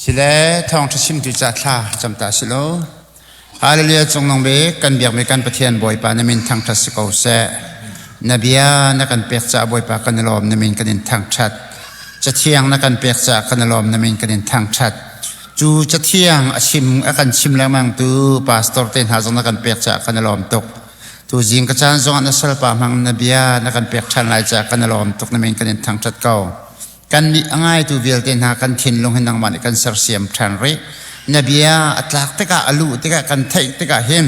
Sile thawngṭha chimtu ca thla cam ta si lo. Hallelujah cungnung bik kan biakmi kan Pathian Bawipa na min thangṭhat si ko seh. Na bia na kan pek caah Bawipa kan i lawm na min kan in thangṭhat. Cathiang na kan pek caah kan i lawm na min kan in thangṭhat. Cu cathiang a chim a kan chim lengmang tu pastor te hna zong na kan pek caah kan i lawm tuk. Tu zing ka caan zongah na salpa hmang na bia na kan pek ṭhan lai caah kan i lawm tuk na min kan in thangṭhat ko. Kannih a ngaitu vialte hna kan thinlung hi nangmah nih kan sersiam ṭhan rih. Na bia a tlak tikah a luh tikah kan theih tikah hin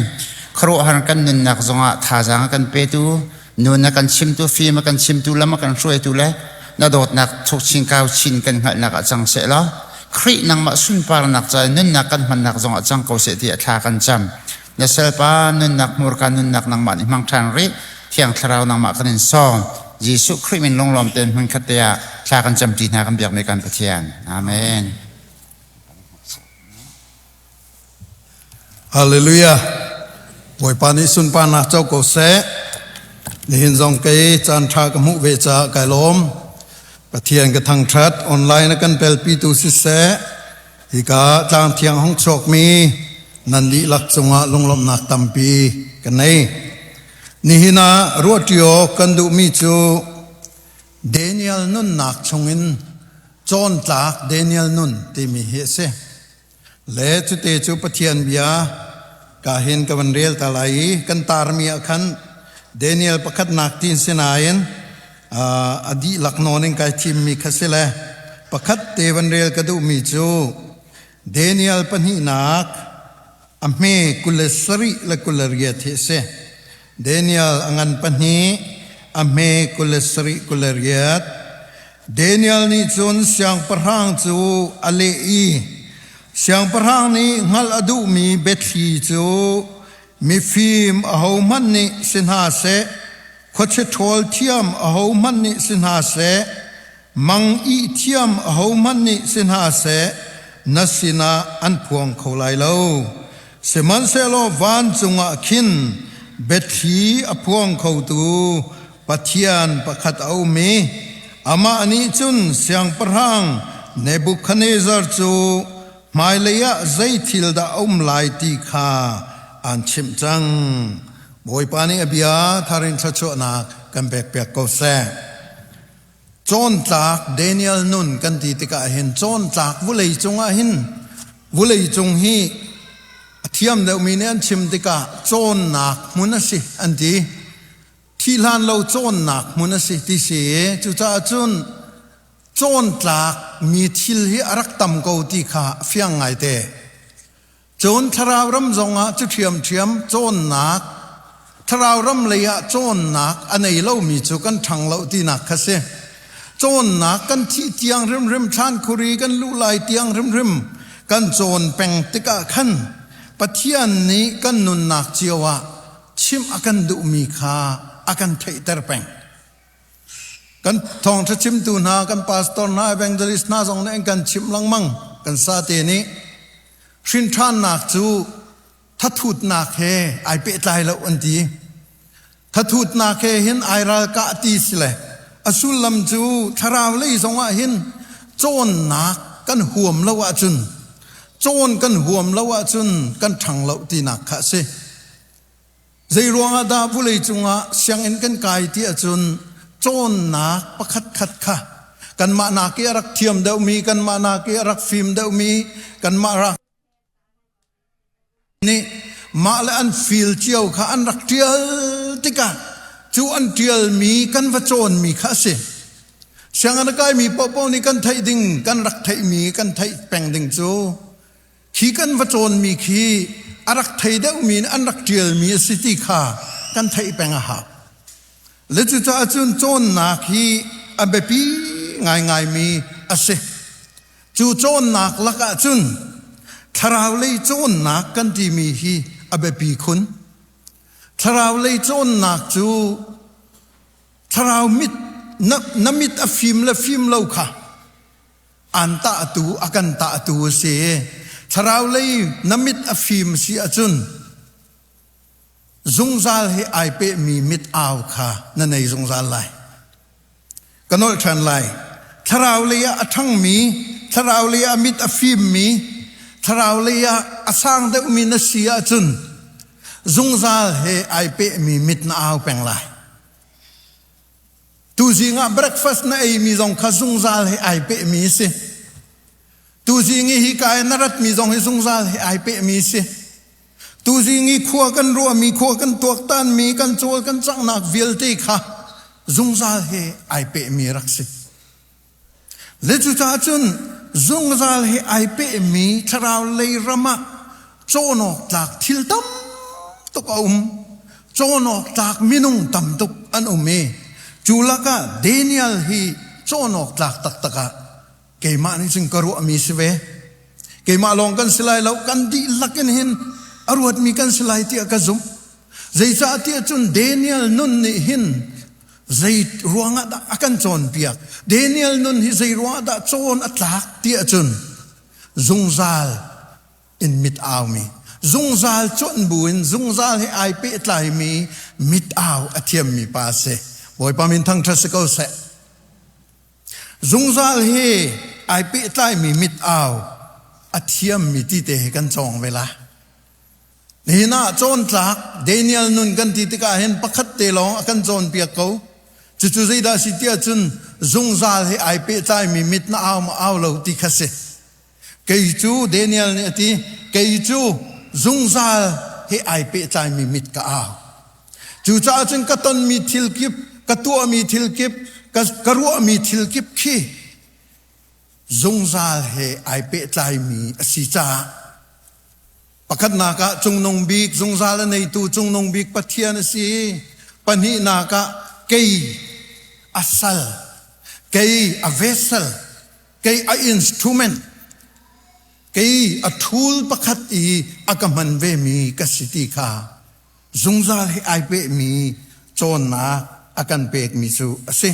khuaruahhar kan nunnak zongah thazaang a kan petu, nun a kan chimtu, fim a kan chimtu, lam a kan hruaitu le na dawtnak thuk chin kau chin kan hngalhnak ah cang seh law Khrih nangmah sunparnak ca nunnak kan hmannak zongah cang ko seh ti a thla kan cam. Na salpa nunnak hmurka nunnak nangmah nih hmang ṭhan rih. Thiang Thlarau nangmah kan in sawm. Jesuh Khrih min lunglawm tein hmunkhat te ah thla kan camṭi hna kan biakmi kan Pathian. Amen. Hallelujah. Bawipa nih sunparnak co ko seh. Nihin zong kei caan ṭha ka hmuh ve caah kai lawm. Pathian ka thangṭhat. Online a kan pelpitu siseh, Hika tlang thiang hong chuakmi nan dihlak cungah lunglawmhnak tampi ka nei. Nihin ah ruahṭi awk kan duhmi cu Daniel nunnak chungin cawntlak Daniel nun timi hi a si. Le cute cu Pathian bia ka hin ka van rel ta lai i kan tarmi ah khan Daniel pakhatnak tin sinain a dihlak nawn in kai thimmi kha si le pakhat te van rel ka duhmi cu Daniel pahnihnak a hme 27 le 28 hi a si. Daniel a ngan pahnih a hme 27 28 Daniel nih cun siangpahrang cu a leh i siangpahrang nih hngalh a duhmi biathli cu mifim ahohmanh nih si hna seh Khuachia ṭhawl thiam ahohmanh nih si hna seh, mang ih thiam ahohmanh nih si hna seh, na sinah an phuang kho lai lo. Sihmanhsehlaw vancung ah khin biathli a phuang khotu Pathian pakhat a um i amah nih cun siangpahrang Nebuchadnezzar cu hmailei ah zei thil dah a um lai ti kha aan chimh cang. Bawipa nih a bia tharin thluachuahnak kan pekpiak ko seh. Cawntlak Daniel nun kan ti tikah hin cawntlak vulei cungah hin vulei cung hi a thiam deuhmi nih an chim tikah cawnnak hmun a si an ti. Thi hlan lo cawnnak hmun a si ti si. Cucaah cun cawntlak mi thil hi a rak tam ko ti kha fiang ngaite. Cun thlarau ram zongah cu ṭhiamṭhiam cawnnak, thlarau ram lei ah cawnnak a nei lomi cu kan ṭhang lo tinak kha si. Cawnnak kan thih tiang hrimhrim, thlan khuri kan luh lai tiang hrimhrim kan cawn peng tikah khan Pathian nih kan nunnak cio ah chimh a kan duhmi kha a kan theihter peng. Kan thawngṭha chimtu hna, kan pastor hna, evangelist hna zong nih an kan chimh lengmang. Kan sate nih hrinṭhannak cu thathutnak he ai pehtlai lo an ti. Thathutnak he hin ai ralkah ti si le a sullam cu thlarau lei zongah hin cawnnak kan huam lo ahcun cawn kan huam lo ahcun kan ṭhang lo tinak kha a si. Zeiruangah dah vulei cungah sianginn kan kai ti ahcun cawnnak pakhat khat kha kanmah nak i a rak thiam deuhmi, kanmah nak i a rak fim deuhmi, kanmah rak nih mah le an feel cio kha an rak ṭial tikah cu an ṭialmi kan va cawnmi kha a si. Sianginn a kaimi paohpaoh nih kan theih ding, kan rak theihmi kan theih peng ding cu Khi kan va cawnmi khi a rak thei deuhmi nih an rak ṭialmi a si ti kha kan theih peng a hau. Le cucaah cun cawnnak hi a biapi ngaingaimi a si. Cu cawnnak lakah cun thlarau lei cawnnak kan timi hi a biapi khun. Thlarau lei cawnnak cu thlarau mit na, na mit a fim le fim lo kha An tahtu a kan tahtu a si. Thlarau lei na mit a fim si ahcun zungzal he ai pehmi mit au kha na nei zungzal lai. Ka nolh ṭhan lai. Thlarau lei ah a ṭhangmi thlarau lei ah mit a fimmi, thlarau lei ah a sang deuhmi na si ahcun zungzal he ai pehmi mit na au peng lai. Tuzing ah breakfast na eimi zong kha zungzal he ai pehmi a si. Tuzing i hika i na ratmi zong hi zungzal he ai pehmi a si. Tuzing i khua kan ruahmi, khua kan tuaktanmi, kan cawl kan canghnak vialte kha zungzal he ai pehmi rak si. Le cucaah cun zungzal he ai pehmi thlarau lei ram ah cawn awk tlak thil tam tuk a um. Cawn awk tlak minung tam tuk an um i cu lakah Daniel hi cawn awk tlak taktak ah keimah nih cun ka ruahmi si ve. Keimah lawng kan si lai lo, kan dihlak in hin a ruatmi kan si lai tiah ka zumh. Zeicahtiah cun Daniel nun nih hin zei ruangah dah a kan cawnpiak? Daniel nun hi zei ruangah dah cawn a tlak tiah cun zungzal in mit aumi, zungzal cuanh buin zungzal he ai pehtlaimi mit au a thiammi pa a si. Bawipa min thangṭhat si ko seh. Zungzal he ai pehtlaimi mit au a thiammi ti te he kan cawng ve lai. Nihin ah cawntlak Daniel nun kan ti tikah hin pakhat te lawng a kan cawnpiak ko. Cucu zeidah si tiah cun zungzal he ai pehtlaimi mit na au ma au lo ti kha si. Kei cu Daniel nih a ti, kei cu zungzal he ai pehtlaimi mit ka au. Cucaah cun ka tonmi thil kip, ka tuahmi thil kip, ka, ka ruahmi thil kip khi zungzal he ai pehtlaimi a si caah Pakhatnak ah cungnung bik zungzal a neitu cungnung bik Pathian a si. Pahnihnak ah kei a sal, kei a vessel, kei a instrument, kei a tool pakhat i a ka hman vemi ka si ti kha zungzal he ai pehmi cawnnak a kan pekmi cu a si.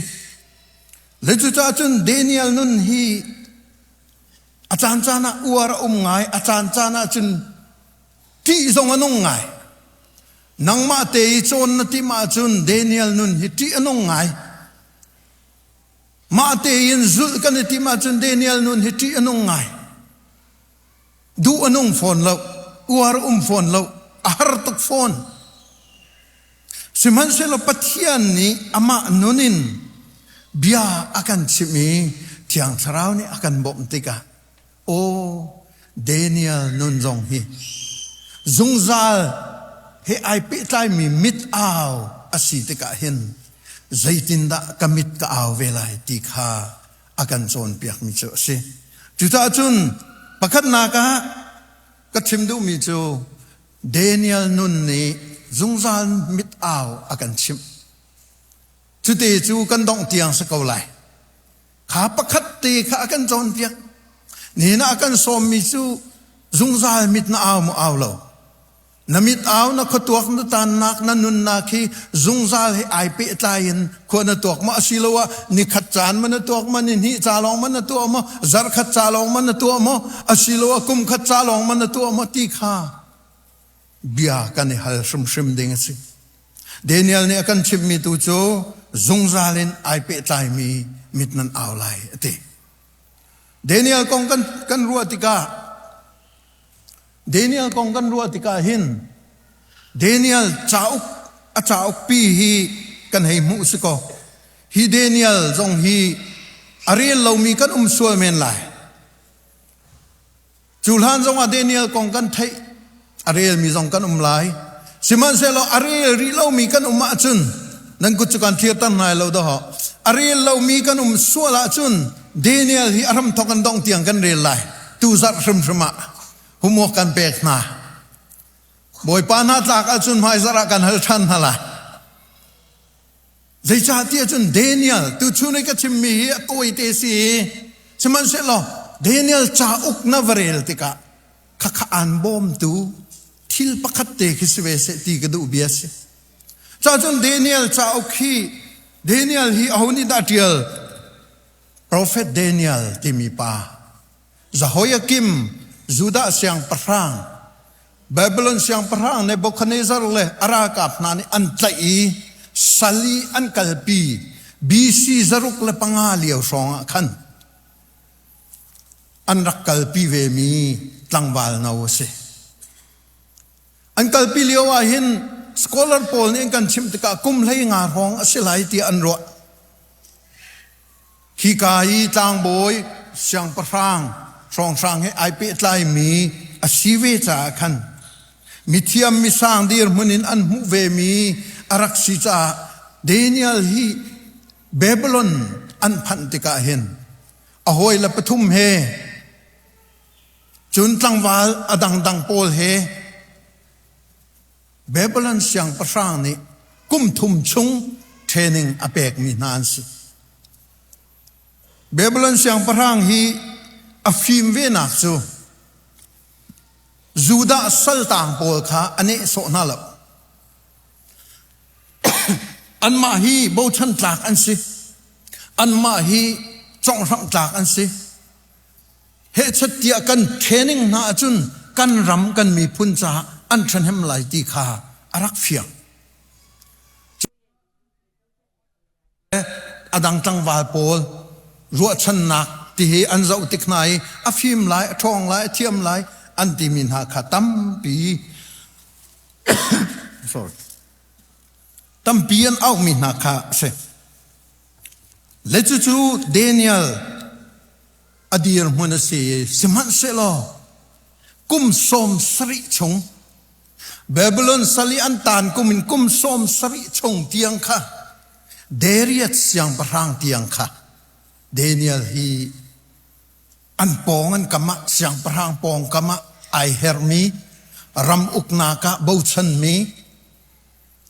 Le cucaah cun Daniel nun hi A caancaan ah uar a um ngai, a caancaan ah cun ṭih zong a nung ngai. Nangmah te i cawn na timh ahcun Daniel nun hi ṭih a nung ngai. Mah tein zulh kan i timh ahcun Daniel nun hi ṭih a nung ngai. Duh a nung fawn lo, uar a um fawn lo, a har tuk fawn. Sihmanhsehlaw Pathian nih amah nun in bia a kan chimh i Thiang Thlarau nih a kan bawmh tikah aw Daniel nun zong hi zungzal he ai pehtlaimi mit au a si tikah hin zeitindah ka mit ka au ve lai ti kha a kan cawnpiakmi cu a si. Cucaah cun pakhatnak ah ka chim duhmi cu Daniel nun nih zungzal mit au a kan chimh. Cute cu kan dongh tiang si ko lai. Kha pakhat te kha a kan cawnpiak. Nihin ah a kan sawmmi cu zungzal mit na au maw au lo. Na mit au na khuatuak na tannak na nunnak hi zungzal he ai pehtlai in khua na tuak maw asiloah nikhat caan ma na tuak ma ni hnih ca lawng ma na tuah maw zarkhat ca lawng ma na tuah maw asiloah kum khat ca lawng ma na tuah maw ti kha bia kan i hal hrimhrim ding a si. Daniel nih a kan chimhmi tu cu zungzal in ai pehtlaimi mit nan au lai a ti. Daniel kong kan, kan ruah tikah Daniel kong kan ruah tikah hin Daniel cauk a cauk pi hi kan hei hmuh si ko. Hi Daniel zong hi a rel lomi kan um sual men lai. Cu hlan zong ah Daniel kong kan theih a relmi zong kan um lai. Sihmanhsehlaw a rel rih lomi kan um ahcun nan kut cu kan thirter hna lo dawh. A rel lomi kan um sual ahcun Daniel hi a hramthok an dongh tiang kan rel lai. Tu zarh hrimhrim ah homework kan pek hna. Bawipa hna tlak ahcun hmaizarh ah kan hal ṭhan hna lai. Zeicahtiah cun Daniel tuchun i ka chimmi hi a tawite si i sihmanhsehlaw Daniel cauk na va rel tikah khakha aan bawmtu thil pakhat te khi si ve seh ti ka duh bia si. Cacun Daniel cauk hi Daniel hi aho nih dah ṭial? Prophet Daniel timi pa Jehoiakim Judah siangpahrang Babylon siangpahrang Nebuchadnezzar le a ralkap hna nih an tlaih i sal i an kalpi BC 105 lio hrawng ah khan. an rak kalpi vemi tlangval no a si. An kalpi lio ah hin scholar pawl nih an kan chimh tikah kum 15 hrawng a si lai tiah an ruah. Hika hi tlangbawi siangpahrang hrawnghrang he ai pehtlaimi a si ve caah khan mithiam misang dirhmun in an hmuh vemi a rak si caah Daniel hi Babylon an phanh tikah hin a hawile pathum he cun tlangval a dangdang pawl he Babylon siangpahrang nih kum thum chung training a pekmi hna an si. Babylon siangpahrang hi a fim venak cu Judah saltang pawl kha a nehsawh hna lo. Anmah hi bochan tlak an si. Anmah hi conghramh tlak an si. Hehchat tiah kan training hna ahcun kan ram kan miphun caah an ṭhahnem lai ti kha a rak fiang. A dang tlangval pawl ruahchannak ti hi an zoh tik hna i a fim lai, a ṭhawng lai, a thiam lai an timi hna kha tampi sorry tampi an auhmi hna kha a si. Le cucu Daniel a dirhmun a si i sihmanhsehlaw kum 70 chung Babylon sal i an taan kum in kum 70 chung tiang kha Darius siangpahrang tiang kha Daniel hi an pawng an kam ah siangpahrang pawng kam ah ai hermi ram uknak ah bochanmi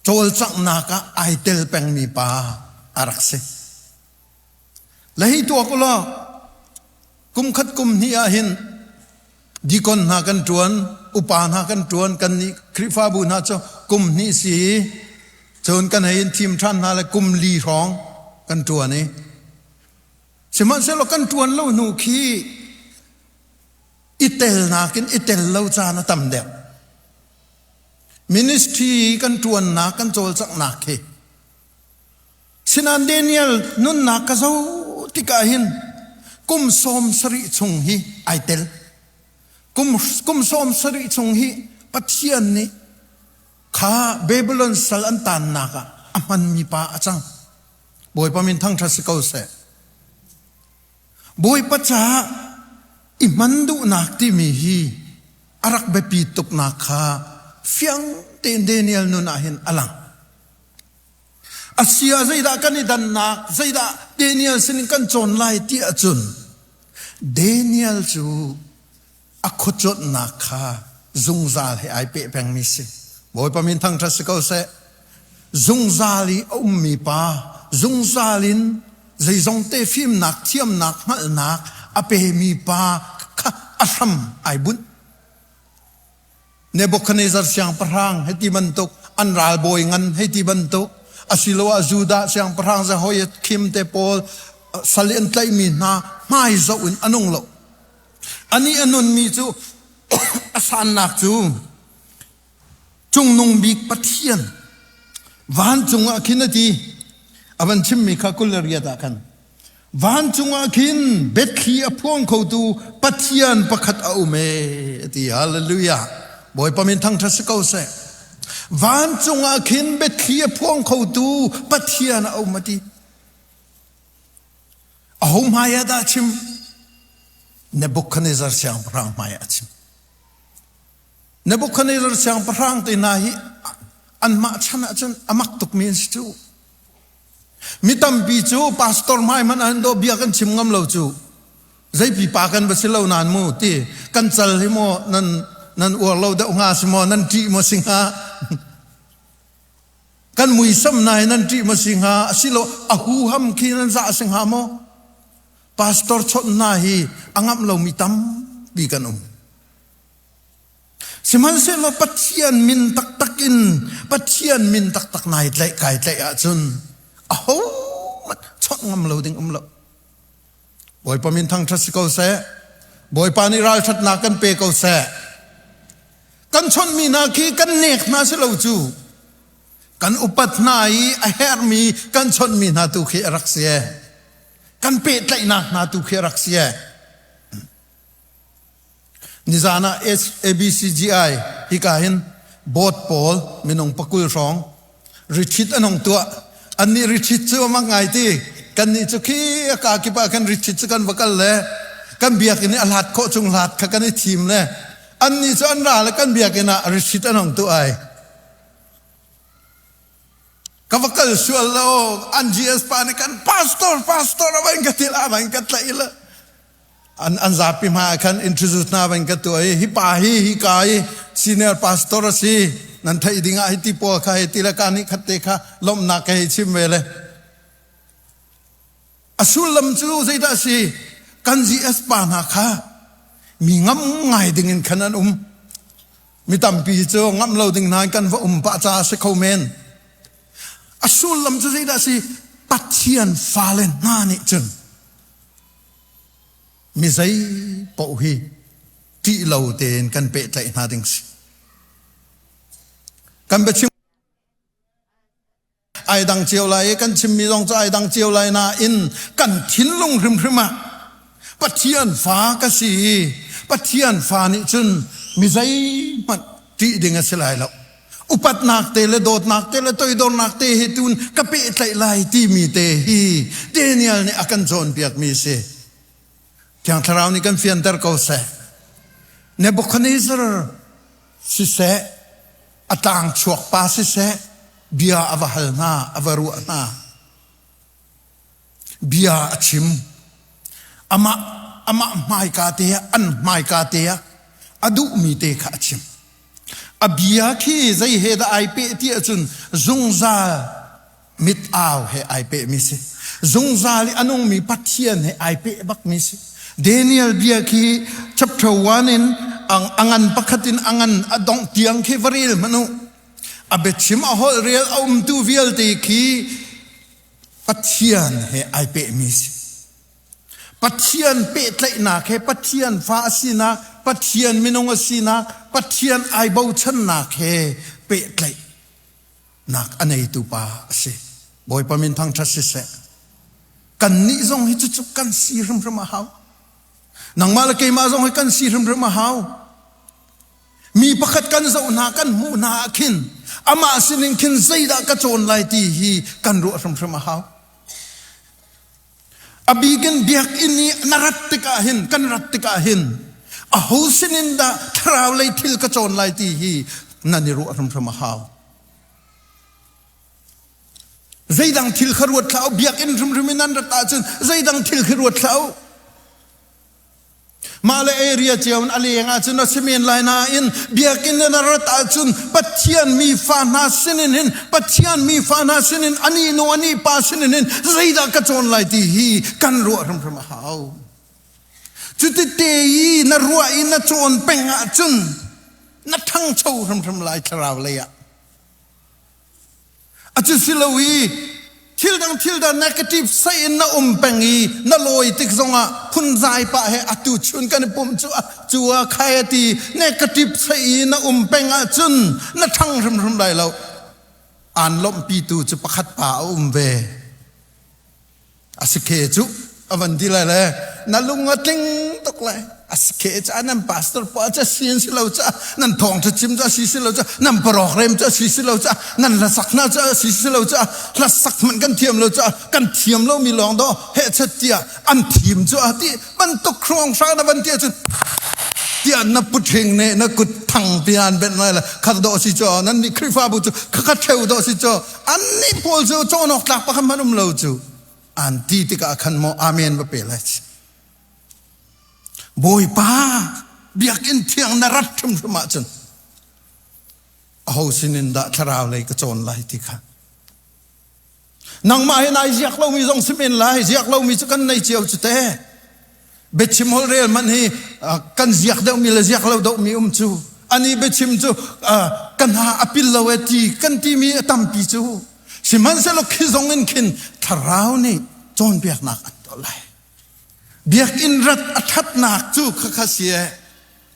cawlcanghnak ah ai tel pengmi pa a rak si. Le hi tuak ulaw kum khat kum hnih ah hin dikon hna kan ṭuan, upa hna kan ṭuan, kan nih Khrihfabu hna cu kum hnih si cun kan hei in thim ṭhan hna le kum li hrawng kan ṭuan i sihmanhsehlaw kan ṭuan lo hnu khi i telnak in i tel lo caan a tam deuh. Ministry kan ṭuannak kan cawlcanghnak khi Sinain Daniel nunnak ka zoh tikah hin kum 70 chung hi ai tel. Kum, kum 70 chung hi Pathian nih kha Babylon sal an tannak ah a hmanmi pa a cang. Bawipa min thangṭhat si ko seh. Bawipa caah i hman duhnak timi hi a rak biapi tuknak kha fiang tein Daniel nun ah hin a lang. Asia zeidah kan i dannak, zeidah Daniel sinin kan cawn lai ti ahcun Daniel cu a khuacuanhnak kha zungzal he ai peh pengmi si. Bawipa min thangṭhat si ko seh. Zungzal i a ummi pa, zungzal in zeizong te fimnak, thiamnak, hngalhnak a pemi pa kha a hram ai bunh. Nebuchadnezzar siangpahrang hei ti bantuk an ralbawi ngan hei ti bantuk asiloah Judah siangpahrang Jehoiakim te pawl sal i an tlaihmi hna hmai zoh in a nung lo. Anih a nunmi cu a sannak cu cungnung bik Pathian vancung ah khin a ti a van chimmi kha 28 ah khan Vancung ah khin biathli a phuang khotu Pathian pakhat a um ee ti. Hallelujah. Bawipa min thangṭhat si ko seh. Vancung ah khin biathli a phuang khotu Pathian a um a ti. Aho hmai ah dah a chim? Nebuchadnezzar siangpahrang hmai ah a chim. Nebuchadnezzar siangpahrang te hna hi anmah chan ahcun a mak tukmi an si cu. Mi tampi cu pastor hmai hmanh ah dawh bia kan chim ngam lo cu. Zei pipa kan va si lo nan mu ti kan cal hi maw nan nan uar lo deuh hnga si maw nan ṭih maw si hnga kan muisam na hi nan ṭih maw si hnga asilo a huham khi nan zah si hnga maw pastor chawnh hna hi a ngamh lomi tampi kan um. Sihmanhsehlaw Pathian min taktak in Pathian min taktak nai tlaih kai tlaih ahcun ahohmanh chawnh ngam lo ding um lo. Bawipa min thangṭhat si ko seh. Bawipa nih ralṭhatnak kan pe ko seh. Kan chawnhmi hna khi kan nek hna si lo cu. Kan upat hna i a herhmi kan chawnhmi hna tu khi a rak si. Kan pehtlaihnak hna tu khi a rak si. Nizan ah ABCGI hika hin board pawl minung pakul hrawng retreat an hong tuah. Annih retreat cu a mak ngai ti. Kannih cu khi a ka kip ah khan retreat cu kan va kal le kan biakinn i a hlat khawh chung hlat kha kan i thim le annih cu an ra le kan biakinn ah retreat an hong tuah ai. Ka va kal sual lo an GS pa nih kan pastor pastor a van ka til a van ka tlaih le an an zapi hma ah khan introduce hna van ka tuah i hi pa hi hi ka i senior pastor a si nan theih ding ah hi ti pawl kha hi ti le ka nih khat te kha lawmhnak ka hei chim ve le a sullam cu zeidah a si kan GS pa hna kha mi ngam ngai ding in khan an um mi tampi cu ngam lo ding hna in kan va um pah caah a si kho men a sullam cu zeidah a si Pathian fale hna nih cun Mi zei paoh hi ṭih lo tein kan pehtlaih hna ding si. Kan biachim ai dang cio lai i kan chimmi zong cu ai dang cio lai nain kan thinlung hrimhrim ah Pathian fa ka si i Pathian fa nih cun mi zeihmanh ṭih ding a si lai lo. Upatnak te le dawtnak te le toidornak te he tun ka pehtlaih lai timi te hi Daniel nih a kan cawnpiakmi a si. Thiang Thlarau nih kan fianter ko seh. Nebuchadnezzar siseh, a tlang chuak pa siseh, bia a va hal hna, a va ruah hna. Bia a chim. Amah amah hmaika te ah, an hmaika te ah a duhmi te kha a chim. A bia khi zei he dah ai peh ti ahcun zungzal mit au he ai pehmi si. Zungzal i a nungmi Pathian he ai peh bakmi si. Daniel bia khi chapter 1 in a ngan pakhat in a ngan a dongh tiang khi va rel hmanh u. A biachim a holh rel a umtu vialte khi Pathian he ai pehmi si. Pathian pehtlaihnak he Pathian fa a sinak, Pathian minung a sinak, Pathian ai bochannak he pehtlaihnak a neitu pa a si. Bawipa min thangṭhat siseh. Kannih zong hi cucu kan si hrimhrim a hau. Nangmah le keimah zong hi kan si hrimhrim a hau. Mi pakhat kan zoh hna kan hmuh hna ah khin amah sinin khin zeidah ka cawn lai ti hi kan ruah hrimhrim a hau. A bikin biakinn i na rat tikah hin kan rat tikah hin aho sinin dah thlarau lei thil ka cawn lai ti hi nan i ruah hrimhrim a hau. Zeidang thil kha ruat hlah u, biakinn hrimhrim in nan rat ahcun zeidang thil khi ruat hlah u. Mah le area cio in a leng ahcun a si men lai nain biakinn in a rat ahcun Pathian mi fa hna sinin hin Pathian mi fa hna sinin ani nu ani pa sinin hin zeidah ka cawn lai ti hi kan ruah hrimhrim a hau. Cuti te i na ruah i na cawn peng ahcun na ṭhangcho hrimhrim lai thlarau lei ah. A cu si lo i thil dang thil dang negative sei in na um peng i na lawi tik zongah phunzai pah he atu chun kan i pumh cu cu a khai a ti negative sei i na um peng ahcun na ṭhang hrimhrim lai lo. Aan lawmhpitu cu pakhat pa a um ve. A si khe cu a van ti lai le na lung a tling tuk lai a si khe ca nan pastor pa ca si an si lo ca nan thawng tha chim ca si si lo ca nan program ca si si lo ca nan hlasak hna ca si si lo ca hlasak hmanh kan thiam lo ca kan thiam lo mi lawng do he chat tia an thim cu a ti bantuk hrawng hra na van ti ahcun tiah na puṭhing nih na kut thang pian benh lai le khat dawh si cu nan nih Khrihfabu cu khakhat ṭheu dawh si cu annih pawl cu cawn awk tlak pakhat hmanh um lo cu an ti tikah khan maw amen va pe lai Bawipa biakinn thiang na rat hrimhrim ahcun aho sinin dah thlarau lei ka cawn lai ti kha Nangmah hi nai ziak lomi zong si men lai, ziak lomi cu kan nei cio cu te. Biachim holhrel man hi kan ziak deuhmi le ziak lo deuhmi um cu. Ani biachim cu kan ha a pil lo e ti kan timi a tampi cu. Sihmanhsehlaw khi zong in khin thlarau nih cawnpiaknak an tuah lai. Biakinn rat a ṭhatnak cu khakha si e,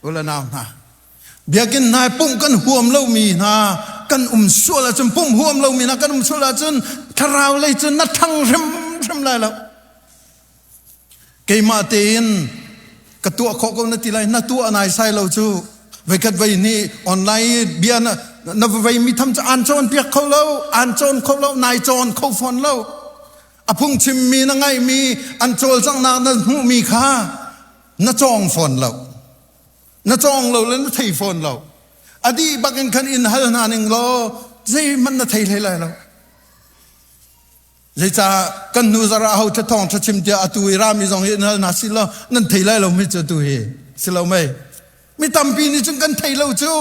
u le nau hna. Biakinn hna i pumh kan huam lomi hna kan um sual ahcun pumh huam lomi hna kan um sual ahcun thlarau lei cun na ṭhang hrimhrim lai lo. Keimah tein Ka tuah khawh ko na ti lai, na tuah nai sai lo cu. Veikhat vei ni online bia na na vei mi tham cu an cawn piak kho lo, an cawn kho lo, nai cawn kho fawn lo. A phungchim mi na ngaih mi, an cawlcanghnak na hmuh mi kha na cawng fawn lo. Na cawng lo le na thei fawn lo. A dih bak in khan in hal hna ning law zeihmanh na thei hlei lai lo. Zeicah kan hnu zarh ah ho thawng ṭha chim tiah atu i rami zong hi hal hna si law nan thei lai lo mi cu tu hi si lo mei. Mi tampi nih cun kan thei lo cu.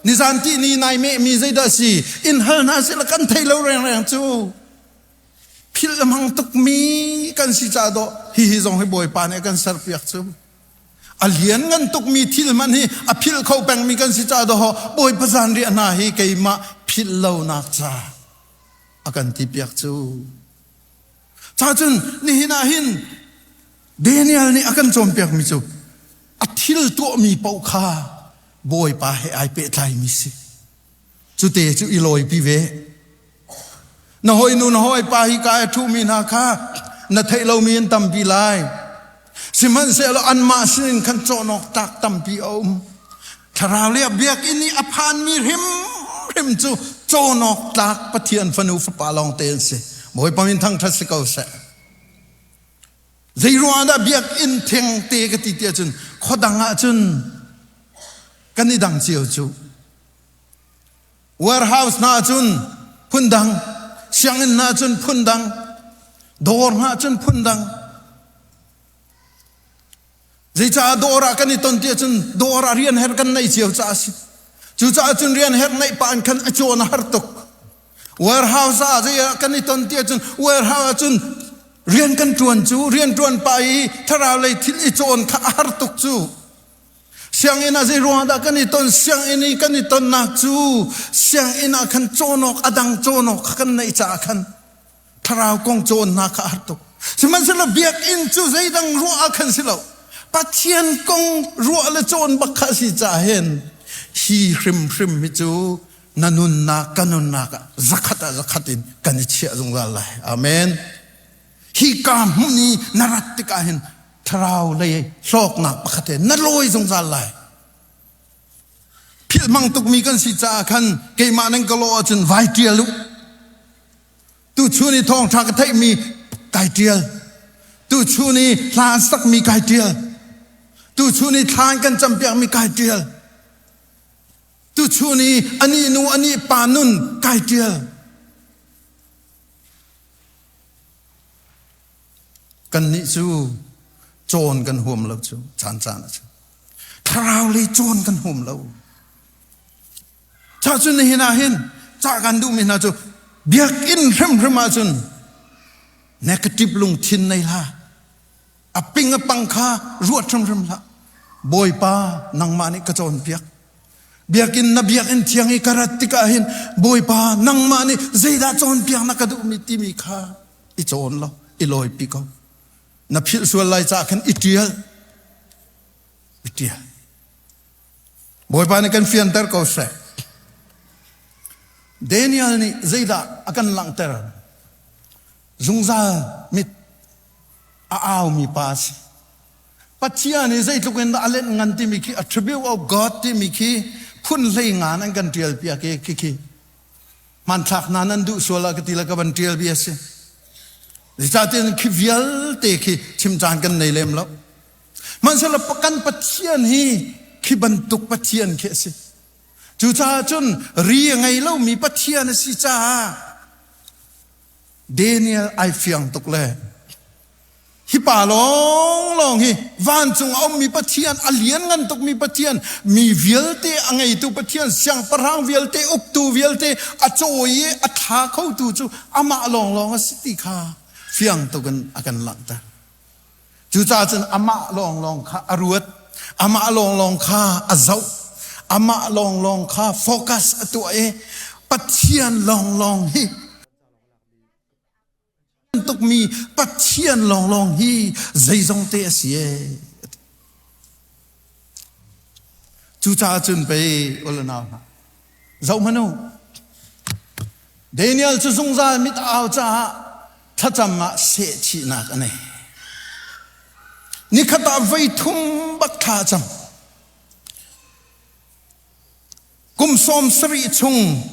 Nizan ti ni nai meh mi zeidah si in hal hna si la kan thei lo rengreng cu. Philh a hmang tuk mi kan si ca dawh hihi zong hi Bawipa nih a kan serpiak cu. A lian ngan tuk mi thil hmanh hi a philh kho peng mi kan si ca dawh Bawipa zanriah hna hi keimah philh lonak ca a kan ti piak cu. Ca cun nihin ah hin Daniel nih a kan cawnpiak mi cu a thil tuahmi paoh kha Bawipa he ai pehtlai mi si. Cute cu i lawipi ve. Na hawinu na hawipa hi ka a ṭhumi hna kha na theih lomi an tampi lai. Sihmanhsehlaw anmah sinin khan cawnawk tlak tampi a um. Thlarau le biakinn i a phanmi hrimhrim cu cawnawk tlak Pathian fanu fapa lawngte an si. Bawipa min thangṭhat si ko seh. Zei ruangah dah biakinn thengte ka ti tiah cun khuadang ah cun kan i dang cio cu. Warehouse hna cun phundang, sianginn hna cun phundang, dawr hna cun phundang. Zeicah dawr ah kan i ton tiah cun dawr ah rian her kan nei cio caah a si. Cucaah cun rian her neih pah in khan a cawn a har tuk. Warehouse ah zei ah kan i ton tiah cun warehouse ah cun rian kan ṭuan cu rian ṭuan pah i thlarau lei thil i cawn kha a har tuk cu. Sianginn ah zei ruangah dah kan i ton? Sianginn i kan i tonnak cu sianginn ah khan cawn awk a dang cawn awk kha kan neih caah khan thlarau kong cawnnak kha a har tuk. Sihmanhsehlaw biakinn cu zeidang ruah ah khan si lo. Pathian kong ruah le cawn bak kha a si caah hin hi hrimhrim hi cu na nunnak ka nunnak ah zakhat ah zakhat in kan i chiah zungzal lai. Amen. Hi ka hmun i na rat tikah hin thlarau lei hlawknak pakhat he na lawi zungzal lai. Philh hmang tukmi kan si caah khan keimah nan ka lawh ahcun vai ṭial u. Tuchun i thawngṭha ka theihmi kai ṭial. Tuchun i hla an sakmi kai ṭial. Tuchun i thla an kan campiakmi kai ṭial. Tuchun i anih nu anih pa nun kai ṭial. Kannih cu cawn kan huam lo cu caan caan ah cun thlarau lei cawn kan huam lo. Ca cun nihin ah hin ca kan duhmi hna cu biakinn hrimhrim ah cun negative lungthin nei hlah. A ping a pang kha ruat hrimhrim hlah. Bawipa nangmah nih ka cawnpiak. Biakinn na biakinn thiang i ka rat tikah hin Bawipa nangmah nih zeidah cawnpiak na ka duhmi timi kha i cawn law i lawipi ko. Na philh sual lai caah khan i ṭial. I ṭial. Bawipa nih kan fianter ko seh. Daniel nih zeidah a kan langhter? Zungzal mit a aumi pa a si. Pathian nih zeitluk in dah a lenh ngan timi khi attribute of God timi khi phun hlei ngan an kan ṭial piak i khi hmanthlak hna nan duh sual ah ka ti le ka van ṭial bia si. Zeicahtiah khi vialte khi chim caan kan nei lem lo. Hmanhsehlaw kan Pathian hi khi bantuk Pathian khi a si. Cucaah cun ri a ngei lomi Pathian a si caah Daniel ai fiang tuk le Hi pa lawnglawng hi vancung a ummi Pathian, a lianngan tukmi Pathian, mi vialte a ngeitu Pathian, siangpahrang vialte, uktu vialte a cawi i a thla khotu cu amah lawnglawng a si ti kha fiang tuk in a kan langhter. Cucaah cun amah lawnglawng kha a ruat, amah lawnglawng kha a zoh, amah lawnglawng kha focus a tuah i Pathian lawnglawng hi tukmi Pathian lawnglawng hi zeizong te a si ee. Cucaah cun pei ulanau hna zoh hmanh u Daniel cu zungzal mit au caah thlacam ah sehchihnak a nei. Nikhat ah voi thum bak thla a cam. Kum 70 chung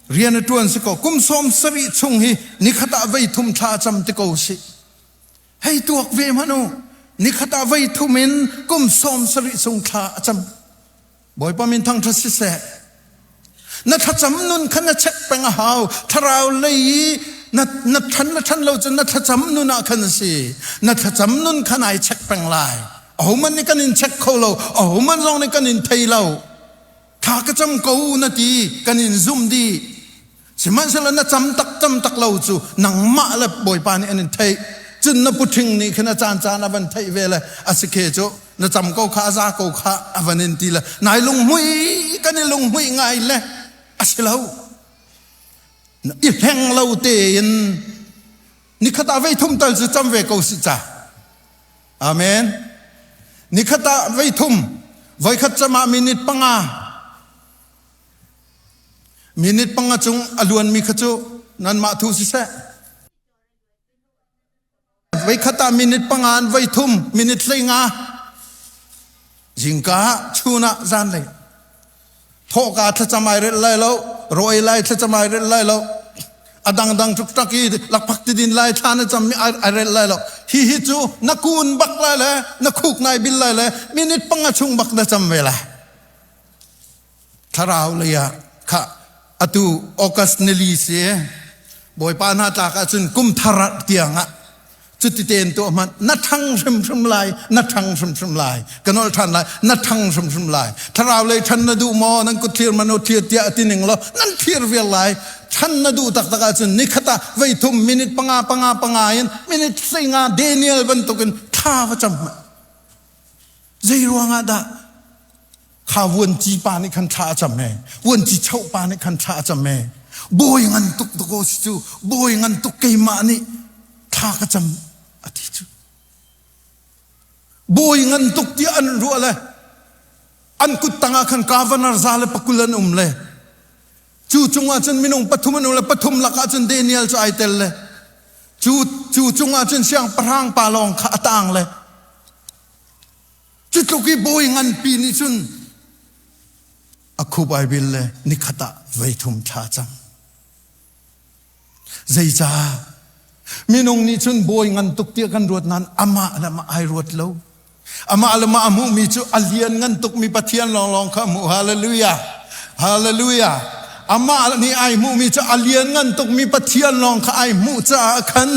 rian a ṭuan si ko. Kum 70 chung hi nikhat ah voi thum thla a cam ti ko si. Hei tuak ve hmanh u. Nikhat ah voi thum in kum 70 chung thla a cam. Bawipa min thangṭhat siseh. Na thlacam nun kha na check peng a hau. Thlarau lei i na na ṭhan na ṭhan lo cun na thlacam nun ah khan a si. Na thlacam nun kha nai check peng lai. Ahohmanh nih kan in check kho lo. Ahohmanh zong nih kan in thei lo. Thla ka cam ko na ti, kan in zum dih. Sihmanhsehlaw na cam tak cam tak lo cu nangmah le Bawipa nih an in theih. Cun na puṭhing nih khin a caancaan a van theih ve le a si khe cu na cam ko kha a za ko kha a van in ti le nai lunghmuih kan i lunghmuih ngai le a si lo. I hleng lo tein nikhat ah vei thum tal cu cam ve ko si ca. Amen. Nikhat ah vei thum, voikhat cam ah minute panga Minute panga cung a luanmi kha cu nanmah thu siseh. Voikhat ah minute panga an voi thum, minute 15. Zingka ah, chun ah, zanlei. Thawhka thlacam ai relh lai lo, rawi lai thlacam ai relh lai lo. A dangdang tuk i lakphak tidin lai thla na cam mi ai relh lai lo. Hi hi cu na kun bak lai le na khuk nai bil lai le minute panga chung bak na cam ve lai. Thlarau lei ah kha atu August nili si Bawipa hna tlak ahcun kum thar tiang ah cuti tein tuah hmanh na ṭhang hrimhrim lai na ṭhang hrimhrim lai ka nolh ṭhan lai na ṭhang hrimhrim lai thlarau lei ṭhan na duh maw nan kut thlir man u thlir tiah ti ning law nan thlir vial lai ṭhan na duh taktak ahcun nikhat ah voi thum minute panga panga panga in minute 15 Daniel bantukin thla va cam hmanh zei ruangah dah Kha vuanci pa nih khan thla a cam ee. Vuanci choh pa nih khan thla a cam ee. Bawi ngan tuk dakaw si cu. Bawi ngan tuk keimah nih thla ka cam a ti cu. Bawi ngan tuk tiah an ruah le an kut tangah khan governor za le pakul an um le cu cungah cun minung pathum an um le pathum lakah cun Daniel cu ai tel le cu cu cungah cun siangpahrang pa lawng kha a tang le Cu tluk i bawi nganpi nih cun a khup ai bil le nikhat ah voi thum thla cang. Zeicah? Minung nih cun bawi ngan tuk tiah kan ruat nain amah le amah ai ruat lo. Amah le mah a hmuhmi cu a lian ngan tukmi Pathian lawnglawng kha a hmuh. Hallelujah! Hallelujah! Amah nih ai hmuhmi cu a lianngan tukmi Pathian lawng kha ai hmuh caah khan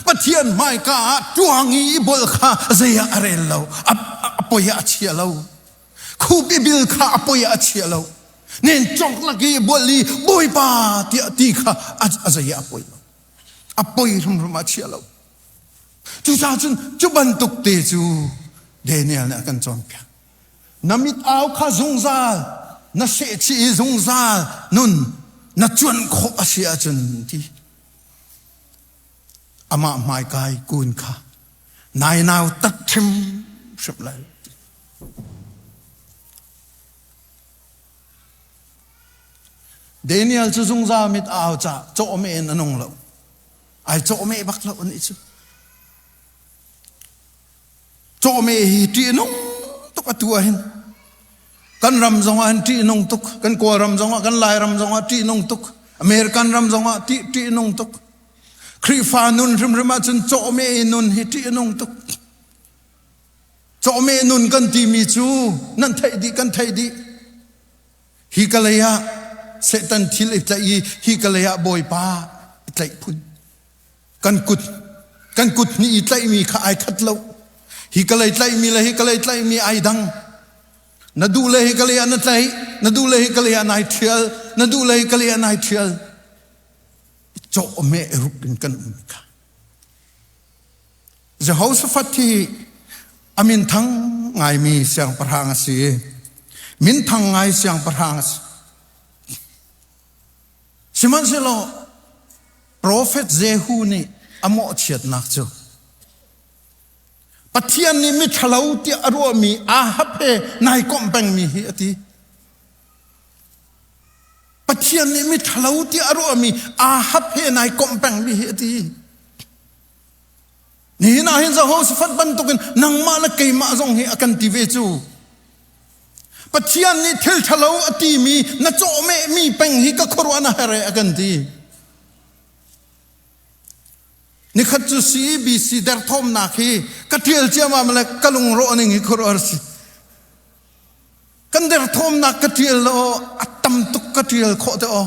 Pathian hmaika ah ṭuang i i bolh kha zei ah a rel lo, a poi ah a chia lo. Khup i bil kha a poi ah a chia lo. Nen cawk lak i bolh i Bawipa tiah ti kha a zei ah a poi lo. A poi hrimhrim ah a chia lo. Cucaah cun cu bantuk te cu Daniel nih a kan cawnpiak. Na mit au kha zungzal na sehchih i zungzal nun na cuanh khawh a si ahcun ti amah hmaikai kun kha nai nau tat hrimhrim lai. Daniel cu zungzal mit au ca cawhmeh in a nung lo. Ai cawhmeh bak lo anih cu. Cawhmeh hi ṭih a nung tuk atu ah hin. Kan ram zong ah hin ṭih a nung tuk. Kan Kawlram zong ah, kan Lairam zong ah ṭih a nung tuk. American ram zong ah ṭih ṭih a nung tuk. Khrihfa nun hrimhrim ahcun cawhmeh i nun hi ṭih a nung tuk. Cawhmeh nun kan timi cu nan theih dih, kan theih dih. Hi ka lei ah Satan thil i tlaih i hi ka lei ah Bawipa i tlaih phun. Kan kut kan kut hnih i tlaihmi kha ai khat lo. Hi ka lei tlaihmi le hi ka lei tlaihmi ai dang. Na duh le hi ka lei ah na tlaih, na duh le hi ka lei ah nai ṭhial, na duh le hi ka lei ah nai ṭhial. Cawhmeh ruk in kan um kha. Jehoshaphat hi a minthang ngaimi siangpahrang a si. Minthang ngai siangpahrang a si. Sihmanhsehlaw Profet Jehu nih a mawhchiatnak cu Pathian nih miṭhalo tiah a ruahmi Ahab he nai komh pengmi hi a ti. Pathian nih miṭhalo tiah a ruahmi Ahab he nai komh pengmi hi a ti. Nihin ah hin Jehoshaphat bantukin nangmah le keimah zong hi a kan ti ve cu. Pathian nih thil ṭhalo a timi na cawhmehmi peng hi ka khuaruah na her e a kan ti. Nikhat cu CEBC derthawmnak hi ka ṭial ciammam le ka lungrawh ning hi khuaruahhar si. Kan derthawmnak ka ṭial lo a tam tuk ka ṭial khawh te aw.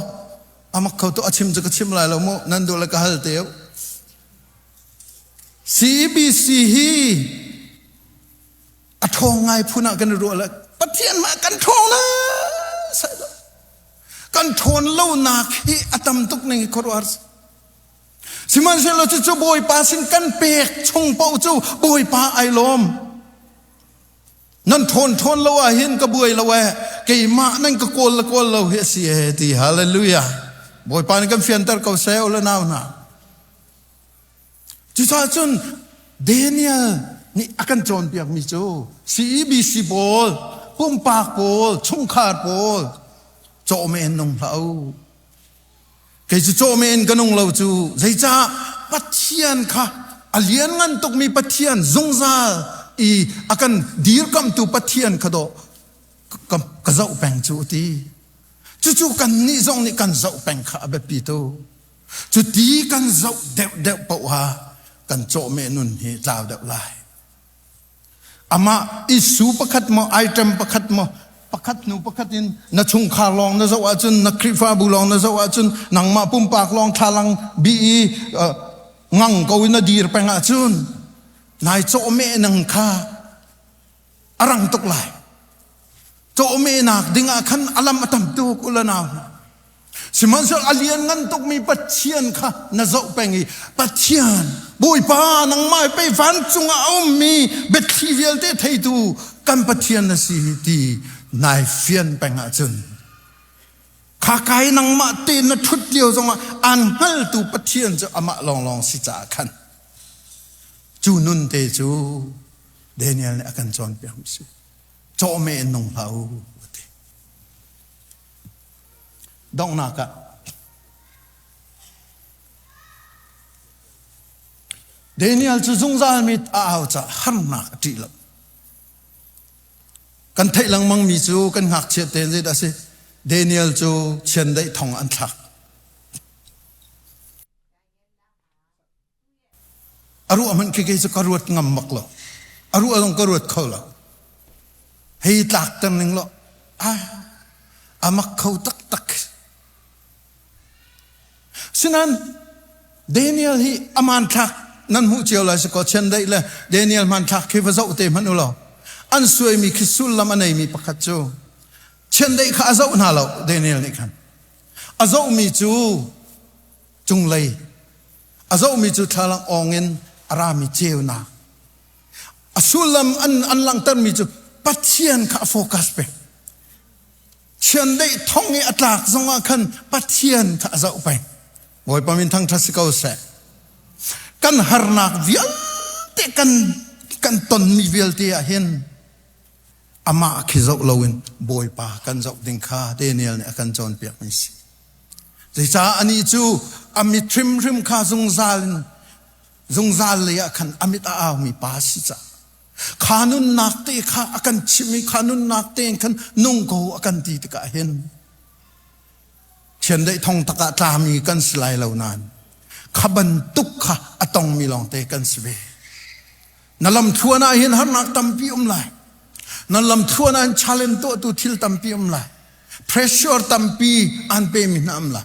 Amak kho tu a chim cu ka chim lai lo mu nan duh le ka hal te CEBC hi a ṭhawng ngai phun ah kan i ruah le Pathian mah kan ṭhawng na sai lo. Kan ṭhawn lonak hi a tam tuk ning hi khuaruahhar si. Sihmanhsehlaw cucu Bawipa sin kan pek chung paoh cu Bawipa ai lawm. Nan ṭhawn ṭhawn lo ah hin ka buai lo ee keimah nan ka kawl le kawl lo hi a si ee ti hallelujah. Bawipa nih kan fianter ko seh u le nau hna. Cucaah cun Daniel nih a kan cawnpiakmi cu CEBC pawl, pumpak pawl, chungkhar pawl cawhmeh in nung hlah u. Kei cu cawhmeh in ka nung lo cu zeicah Pathian kha a lianngan tukmi Pathian zungzal i a kan dirkamhtu Pathian kha dawh ka zoh peng cu a ti. Cucu kannih zong nih kan zoh peng kha a biapi tu. Cuti kan zoh deuhdeuh paoh ah kan cawhmeh nun hi tlau deuh lai. Amah issue pakhat maw item pakhat maw pakhat hnu pakhat in na chungkhar lawng na zoh ahcun na Khrihfabu lawng na zoh ahcun nangmah pumpak lawng thlalang bi i ngang ko in na dir peng ahcun nai cawhmeh nang kha a rang tuk lai. Cawhmehnak ding ah khan a lam a tam tuk u le nau hna. Sihmanhsehlaw a lianngan tukmi Pathian kha na zoh peng i Pathian Bawipa nangmah pei vancung ah a ummi biathli vialte theitu kan Pathian na si ti nai fian peng ahcun kha kai nangmah te na ṭhut lio zongah aan hngaltu Pathian cu amah lawnglawng si caah khan cu nun te cu Daniel nih a kan cawnpiak mi si. Cawhmeh in nung hlah u a ti. Donghnak ah Daniel cu zungzal mit a au caah harnak a ṭih lo. Kan theih lengmang mi cu kan ngakchia tein zeidah a si? Daniel cu chiandeih thong an thlak. A ruah hmanh khi kei cu ka ruat ngam bak lo. A ruah zong ka ruat kho lo. Hei tlak ter ning law ah a mak kho taktak. Sinan Daniel hi a hmanthlak nan hmuh cio lai si ko chiandeih le Daniel hmanthlak khi va zoh te hmanh u law an suaimi khi sullam a neimi pakhat cu chiandeih kha a zoh hna lo Daniel nih khan a zohmi cu cunglei a zohmi cu thlalang awng in a rami ceunak a sullam an, an langhtermi cu Pathian kha a focus pek chiandeih thong i a tlak zongah khan Pathian kha a zoh peng Bawipa min thangṭhat si ko seh kan harnak vialte kan kan tonmi vialte ah hin amah khi zoh loin Bawipa kan zoh ding kha Daniel nih a kan cawnpiakmi si Zeicah anih cu a mit hrimhrim kha zungzal in zungzal lei ah khan a mit a aumi pa a si caah kha nunnak te kha a kan chimh i kha nunnak te in khan nung ko a kan ti tikah hin chiandeih thong tak ah tlami kan si lai lo nain kha bantuk kha a tongmi lawngte kan si ve. Na lamthluan ah hin harnak tampi um lai. Na lamthluan ah hin challenge tuahtu thil tampi um lai. Pressure tampi an pemi hna um lai.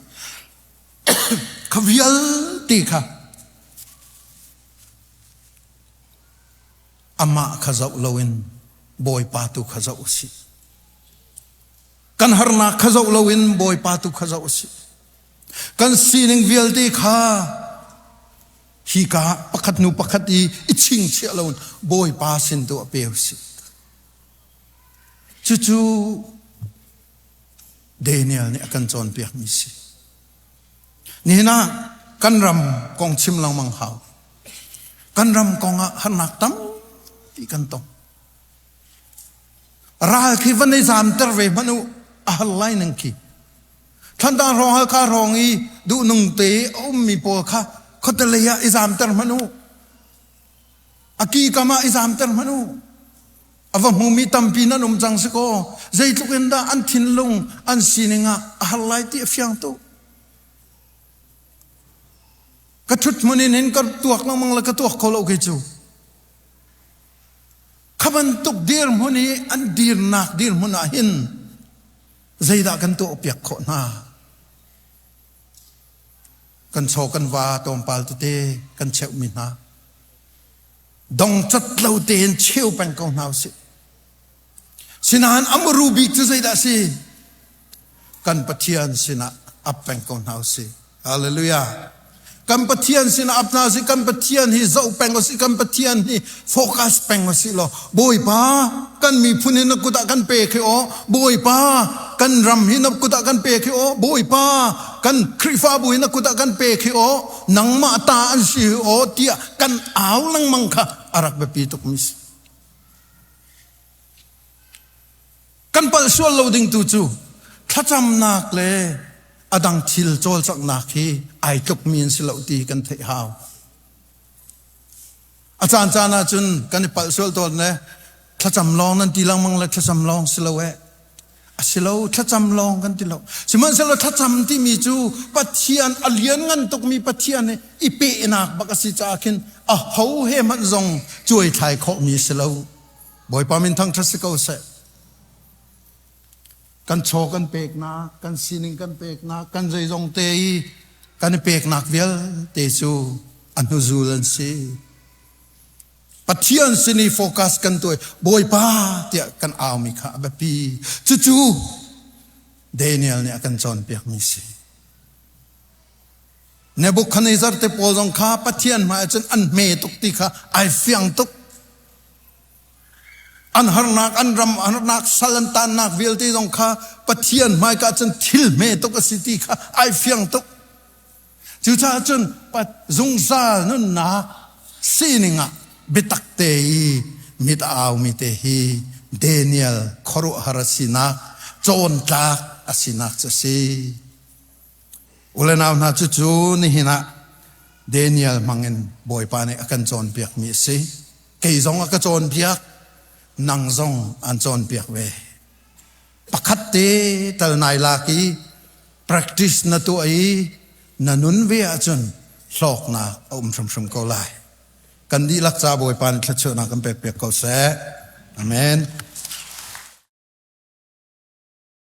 Kha vialte kha amah kha zoh loin Bawipa tu kha zoh usih. Kan harnak kha zoh loin Bawipa tu kha zoh usih. Kan sining vialte kha hika pakhat hnu pakhat i i chingchiah lo in Bawipa sin tu ah pe usih. Cucu Daniel nih a kan cawnpiakmi si. Nihin ah kan ram kong chim lengmang hau. Kan ram kong ah harnak tampi kan tong. Ral khi van i zamter ve hmanh u a hal lai nang khi. Thantlang hrawng Halkha hrawng i duhnung te a ummi pawl kha khuatelei ah i zamter hmanh u. A ki kam ah i zamter hmanh u. A va hmumi tampi nan um cang si kaw zeitluk in dah an thinlung an sining ah a har lai ti a fiang tuk. Ka ṭhut hmun in hin ka tuak lengmang le ka tuak kho lo kei cu. Kha bantuk dirhmun i an dirnak dirhmun ah hin zeidah kan tuah piak khawh hna? Kan chaw kan va tlawmpal tete kan cheuhmi hna. Dongcat lo tein cheu peng ko hna usih. Sinain a muru bik cu zeidah a si? Kan Pathian sinah ap peng ko hna usih. Hallelujah. Kan Pathian sinah ap hna usih. Kan Pathian hi zoh peng usih. Kan Pathian hi focus peng usih law Bawipa kan miphun hi na kut ah kan pek hi aw. Bawipa kan ram hi na kut ah kan pek hi aw. Bawipa kan Khrihfabu hi na kut ah kan pek hi aw. Nangmah ta an si hi aw tiah kan au lengmang kha a rak biapi tukmi si. Kan palh sual lo ding tu cu thlacamnak le a dang thil cawlcanghnak hi ai tlukmi an si lo ti kan theih hau. A caan caan ahcun kan i palh sual tawn le thlacam lawng nan ti lengmang le thlacam lawng si lo eh. A si lo, thlacam lawng kan ti lo. Sihmanhsehlaw thlacam timi cu Pathian a lianngan tukmi Pathian he i pehnak bak a si caah khin a ho he hmanh zong cuaithlai khawhmi a si lo. Bawipa min thangṭhat si ko seh. Kan chaw kan peknak, kan sining kan peknak, kan zeizong te i kan i peknak vialte cu a hnuzul an si. Pathian sin i focus kan tuah Bawipa tiah kan aumi kha a biapi. Cucu Daniel nih a kan cawnpiakmi si. Nebuchadnezzar te pawl zong kha Pathian hmai ahcun an hme tuk ti kha ai fiang tuk. An harnak, an ram harnak, sal an tannak vialte zong kha Pathian hmaika ahcun thil hme tuk a si ti kha ai fiang tuk. Cucaah cun zungzal nunnak sining ah biatak te i mit a aumi te hi Daniel khuaruahhar a sinak, cawntlak a sinak cu a si. U le nau hna cucu nihin ah Daniel hmangin Bawipa nih a kan cawnpiakmi a si. Kei zong a ka cawnpiak, nang zong an cawnpiak ve. Pakhat te tal nai lak i practice na tuah i na nun ve ahcun hlawknak a um hrimhrim ko lai. Kan dihlak ca Bawipa nih thluachuahnak kan pekpiak ko seh. Amen.